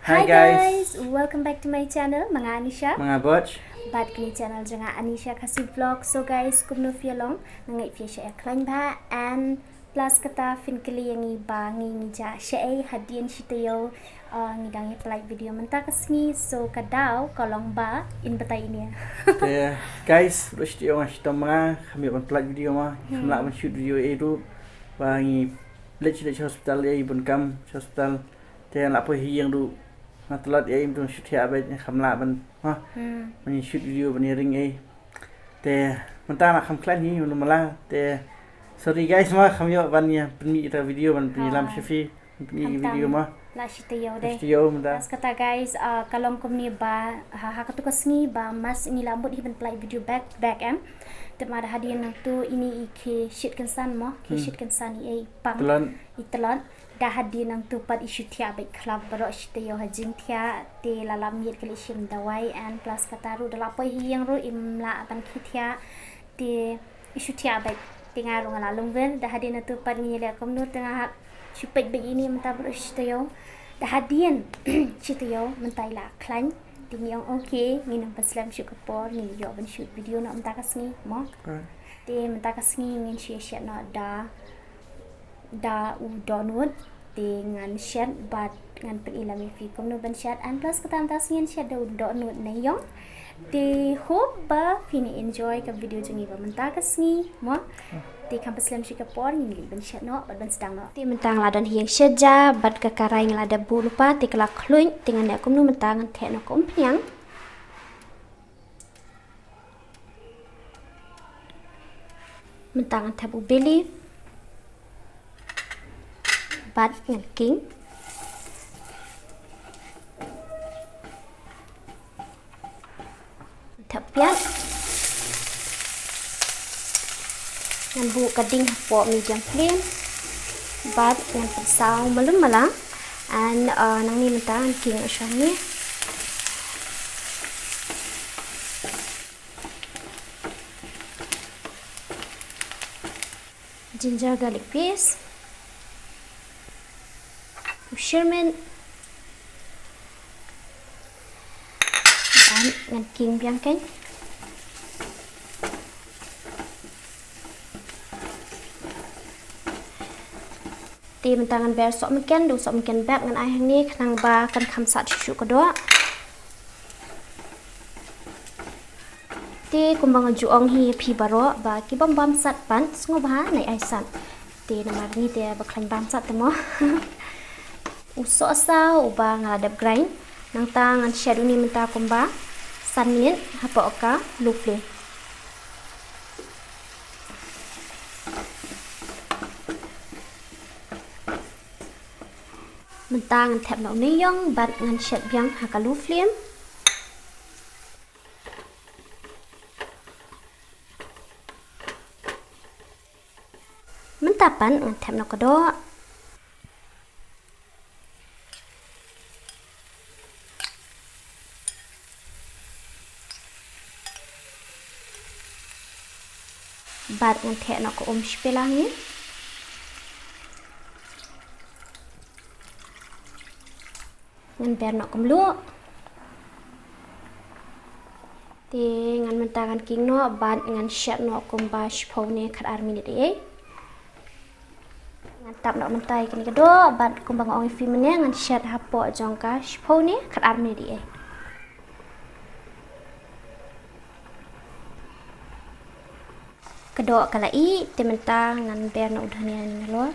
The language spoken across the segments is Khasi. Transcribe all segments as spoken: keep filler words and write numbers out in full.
Hi guys, welcome back to my channel, ma nga Anisha. Ma nga Butch. Bad kane channel jong nga Anisha Khasi Vlog. So guys, kumno phi ïa long? Nga ngeit phi ïa shah ïa khlaiñ bha and plus kata phin kylli ïa ngi ba ngi ngi jah shaei hadien shi taïew, uh, ngi dang ïa pynlait video mynta ka sngi. So ka daw ka long ba in batai ine. Te guys, ruh shi taïew nga shitom ma nga, kham ïoh ban pynlait video ma, kham lah ban shoot video ei ruh. Ba ngi leit leit sha hospital ei, bun kam sha hospital. Te la poi hi ïeng ruh. Nga tlot ïa im tu shoot ïa bad kham lah ban, ha. Hmm. Ban shoot video ban ïa ring ei. Te mynta nga kham khlaiñ hi mano mala. Te sorry guys ma, kham ïoh ban ïa pynmih ïa ka video, ban pynmih lam sha phi. Pynmih video ma. La shi taïew dei. Shi taïew mynta. Bas kata guys, ah, ka long kumne ba ha, ha katu ka sngi ba mas ngi la mut hi ban pynlait video back to back em. Te ma da hadien nangtu ine i khie shit kynsan mo, khie shit kynsan i ei pang. Tlot. I tlot. Da hadien nangtu pat i shu thiah bad khlap baroh shi taïew ha jingthiah, te la lap miet ka leit shim dawai and plus kata ruh da la poi hi ïeng ruh im lah ban khie thiah, te i shu thiah bad te nga ruh nga la lungwir. Da hadien nangtu pat ngi leh kumno te nga hap shu peit bad ine mynta baroh shi taïew. Da hadien shi taïew mynta i la khlaiñ, te ngi ong okay, ngin ym pynslem shuh ka por, ngin ïoh ban shoot video noh mynta ka sngi mo. Te mynta ka sngi ngin shu ïa shet noh da da u dohnud, te ngan shet bad ngan pyni lam ïa phi kumno ban shet, and plus kata mynta sngi ngan shet da u dohnud na ïong. Te hope ba phin enjoy ka video jong ngi ba mynta ka sngi mo. Te kham pynslem shuh ka por, ngin leit ban shet noh bad ban sdang noh. Te mynta nga la don hi ïeng shet ja bad ka karai nga la dep buh lypa, te ka la khluit, te ngan leh kumno mynta, ngan theh noh ka umphniang. Mynta ngan thep u bay leaf bad ngan king. Thep piat. Ngan buh ka ding hapoh medium flame bad ngan pynsaw malu mala. And, uh, nangne mynta ngan king u shong ne. Ginger garlic paste, u sherman, bad ngan king biang kein. Te mynta ngan ber sohmynken, da u sohmynken bep ngan ai hangne khnang ba kan kham sat shuh shuh ka doh. Te kumba nga ju ong hi ïa phi baroh ba ki bym bam sat pat sngewbha nai ai sat. Te namar ngi te ba khlaiñ bam sat te mo. U sohsaw uba nga la dep grind, nangta ngan shet une mynta kumba san minit hapoh ka low flame. Mynta ngan thep noh une ïong bad ngan shet biang ha ka low flame. Mynta pat ngan thep noh ka doh. Bad ngan theh noh ka um shipela ngi. Ngan ber noh ka mluh. Te ngan mynta ngan king noh bad ngan shet noh kumba shiphew ne khatar minit ei. Ngan tap noh mynta ïa kane ka doh bad kumba nga ong ïa phi mynne ngan shet hapoh jong ka shiphew ne khatar minit ei. Ka doh ka la ih, te mynta ngan ber noh u dhania nalor.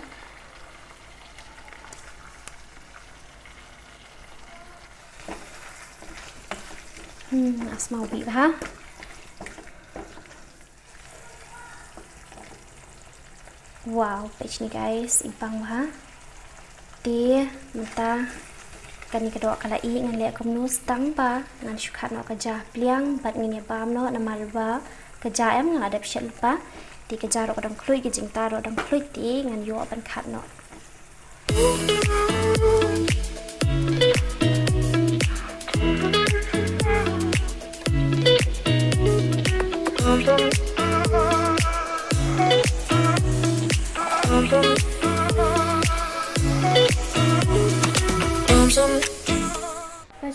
Hmm, asma u bih bha. Wow, peit shane guys, i bang bha. Te mynta kane ka doh ka la ih, ngan leh kumno, sdang ba ngan shu khat noh ka ja pliang bad ngin ïa bam noh namar ba ka ja em nga la dep shet lypa. Te ka ja ruh ka dang khluit, ka jingtah ruh dang khluit, te ngan ïoh ban khat noh.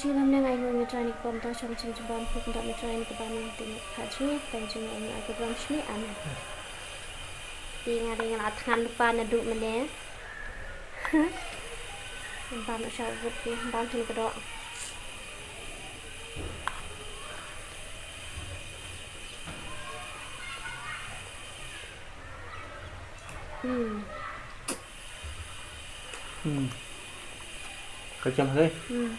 Ïa, lam ne nga ainguh ïa me Trai ha kaba ym tang shong, shong jingbam, phi kyndoh me Trai ha kaba mynta ïa ka bam shmi, tang jingmut ïa ka bam shmi. Amen. Te nga dei nga la thngan lypa naduh mynne. Bam sha u bud phi, bam sha ka doh. Hmm. Hmm. Ka jam hale. Hmm.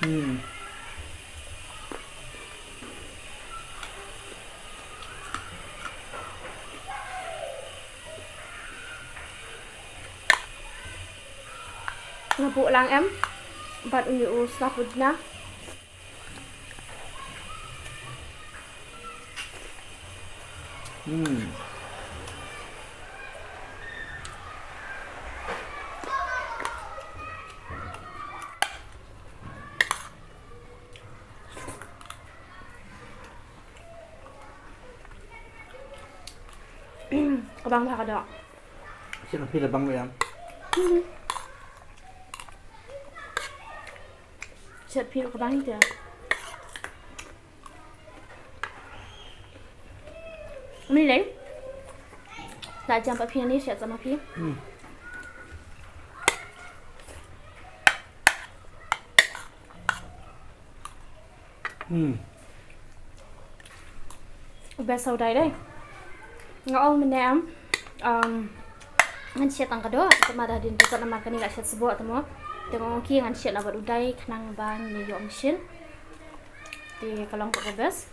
Hmm. Nga buh lang em. Bad uni u sla pudna. Hmm. Ka bang bha ka doh. Sien phi la bang ïa. Sien phi ka bang ïa. Mini lei. La jam pat phi ni, sien sama phi. Hmm. Hmm. Best u dai dei. Nga ong mynne em, um, ngan shet tang ka doh, te ma da dien te namar kane la shet sboh te mo. Te nga ong ki ngan shet na bad u dai khnang ba ngi ïoh machine. Te ka long ka best.